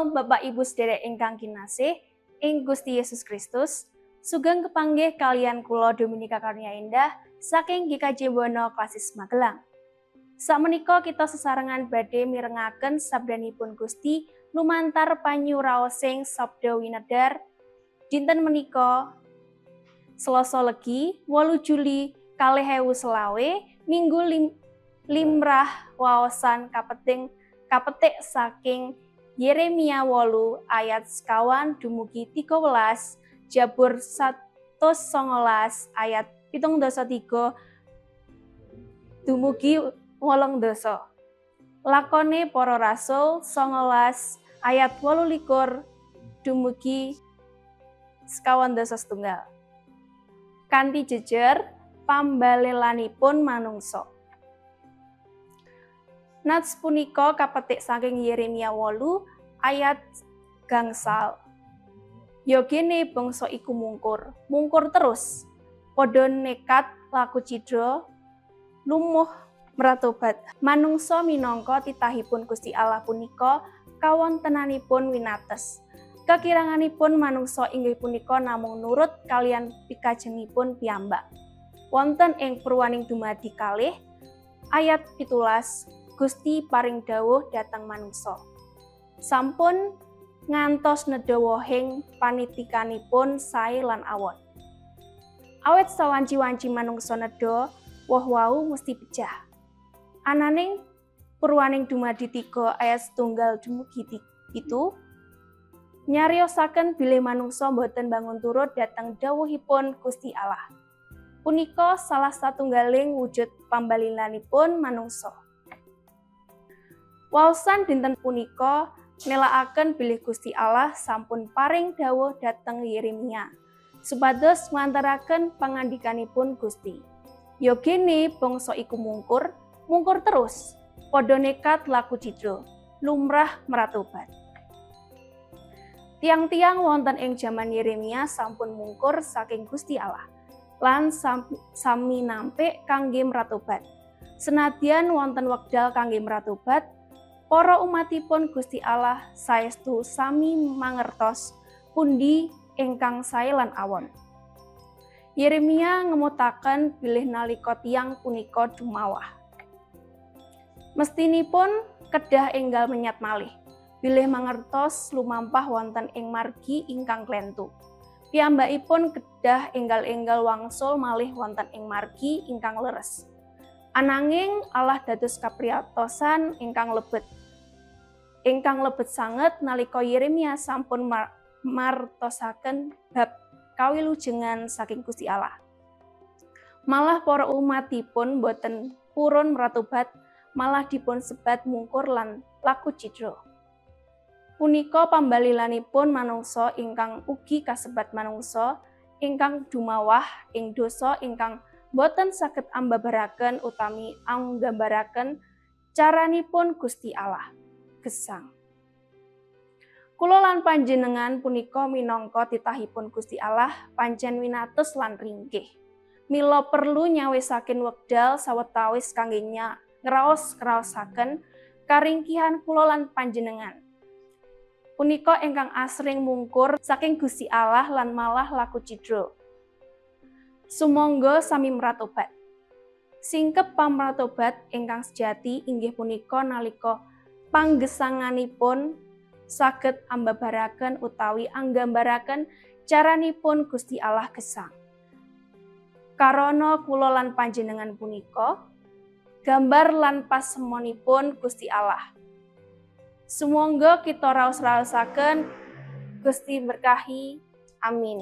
Shalom Bapak Ibu sederek ingkang kinasih ing Gusti Yesus Kristus. Sugeng kepanggih kaliyan kula Dominika Karunia Indah saking GKJ Bono Klasis Magelang. Sakmenika kita sesarengan badhe mirengaken sabdanipun Gusti lumantar panyuraosing Sabda Winedar dinten menika Selasa Legi 8 Juli 2025 Minggu limrah waosan kapetik saking Yeremia 8 ayat 9 dumugi 13, Jabur 119 ayat 73 dumugi 8. Lakone Para Rasul 19 ayat 28 dumugi 51. Kanthi jejer pambalelanipun manungsa. Nats punika kapetik saking Yeremia 8 ayat 5. Yogene bangsa iku mungkur, mungkur terus. Padha nekat laku cidra, lumuh mratobat. Manungsa minangka titahipun Gusti Allah punika kawontenanipun winates. Kekiranganipun manungsa inggih punika namung nurut kaliyan pikajengipun piyambak. Wonten ing Purwaning Dumadi 2 ayat 17 Gusti paring dawuh dhateng manungsa. Sampun ngantos nedha wohing panitikanipun sae lan awon. Awit sawanci-wanci manungsa nedha woh wau mesti pejah. Ananing Purwaning Dumadi 3 ayat 1 dumugi 7 nyariosaken bilih manungsa boten bangun turut dhateng dawuhipun Gusti Allah. Punika salah satunggaling wujud pambalilanipun manungsa. Waosan dinten punika nelakaken bilih Gusti Allah sampun paring dawuh dhateng Yeremia supados ngantaraken pangandikanipun Gusti. Yogene bangsa iku mungkur, mungkur terus, padha nekat laku cidra, lumrah mratobat. Tiang-tiang wonten ing jaman Yeremia sampun mungkur saking Gusti Allah lan sami nampik kangge mratobat. Senadyan wonten wekdal kangge mratobat, para umatipun Gusti Allah saestu sami mangertos pundi ingkang sae lan awon. Yeremia ngemutaken bilih nalika tiyang punika dumawah. Mestinipun kedah enggal menyat malih, bilih mangertos lumampah wonten ing margi ingkang klentu. Piyambakipun kedah enggal-enggal wangsul malih wonten ing margi ingkang leres. Ananging Allah dados kapriyatosan ingkang lebet. Ingkang lebet sanget nalika Yeremia sampun martosaken bab kawilujengan saking Gusti Allah. Malah para umatipun boten purun mratobat, malah dipun sebat mungkur lan laku cidra. Punika pambalilanipun manungsa ingkang ugi kasebat manungsa ingkang dumawah ing dosa ingkang boten saged ambabaraken utami anggambaraken caranipun Gusti Allah. Gesang. Kula lan panjenengan punika minangka titahipun Gusti Allah pancen winates lan ringkih. Mila perlu nyawisaken wekdal sawetawis kangge ngraos-ngraosaken karingkihan kula lan panjenengan. Punika ingkang asring mungkur saking Gusti Allah lan malah laku cidra. Sumangga sami mratobat. Singkep pamratobat ingkang sejati inggih punika nalika panggesanganipun saged ambabaraken utawi anggambaraken caranipun Gusti Allah gesang. Karana kula lan panjenengan punika gambar lan pasemonipun Gusti Allah. Sumangga kita raos-raosaken. Gusti berkahi. Amin.